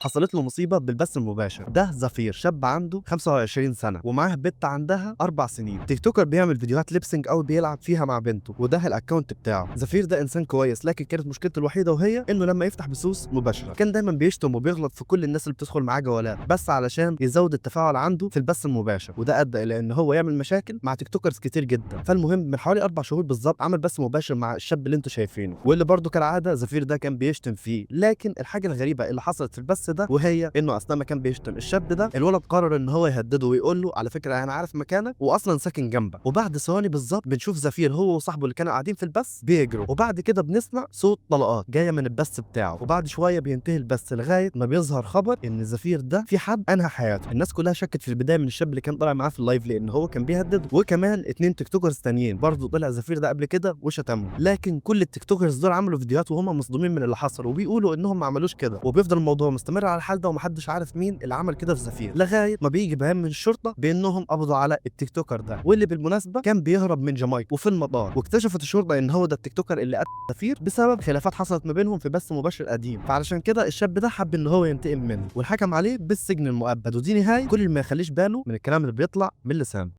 حصلت له مصيبة بالبث المباشر. ده زفير، شاب عنده 25 سنة ومعاه بنت عندها 4 سنين، TikToker بيعمل فيديوهات lip sync او بيلعب فيها مع بنته، وده ال account بتاعه. زفير ده انسان كويس، لكن كانت مشكلته الوحيدة وهي انه لما يفتح بثوث مباشرة كان دايما بيشتم وبيغلط في كل الناس اللي بتدخل معاه جولات، بس علشان يزود التفاعل عنده في البث المباشر، وده ادى الى ان هو يعمل مشاكل مع TikTokers كتير جدا. فالمهم من حوالي 4 شهور بالظبط عمل بث مباشر مع الشاب اللي انتم شايفينه، واللي برده كالعادة زفير ده كان بيشتم فيه. لكن الحاجة الغريبة اللي حصلت في البث ده وهي انه اثناء ما كان بيشتم الشاب ده، الولد قرر ان هو يهدده ويقول له على فكرة انا عارف مكانك واصلا ساكن جنبك. وبعد ثواني بالظبط بنشوف زفير هو وصاحبه اللي كانوا قاعدين في البث بيجروا، وبعد كده بنسمع صوت طلقات جاية من البث بتاعه، وبعد شوية بينتهي البث لغاية ما بيظهر خبر ان زفير ده في حد انهى حياته. الناس كلها شكت في البداية من الشاب اللي كان طالع معاه في ال live لان هو كان بيهدده، وكمان 2 TikTokers تانيين برضه طلع زفير ده قبل كده وشتمه، لكن كل ال TikTokers دول عملوا فيديوهات وهم مصدومين من اللي حصل وبيقولوا انهم ما عملوش كده، وبيفضل الموضوع مستمر على الحال ده ومحدش عارف مين اللي عمل كده في زفير، لغاية ما بيجي بيان من الشرطة بانهم قبضوا على ال TikToker ده، واللي بالمناسبة كان بيهرب من جامايكا وفي المطار، واكتشفت الشرطة ان هو ده ال TikToker اللي قتل زفير بسبب خلافات حصلت ما بينهم في بث مباشر قديم، فعلشان كده الشاب ده حب ان هو ينتقم منه والحكم عليه بالسجن المؤبد. ودي نهاية كل اللي ما يخليش باله من الكلام اللي بيطلع من لسانه.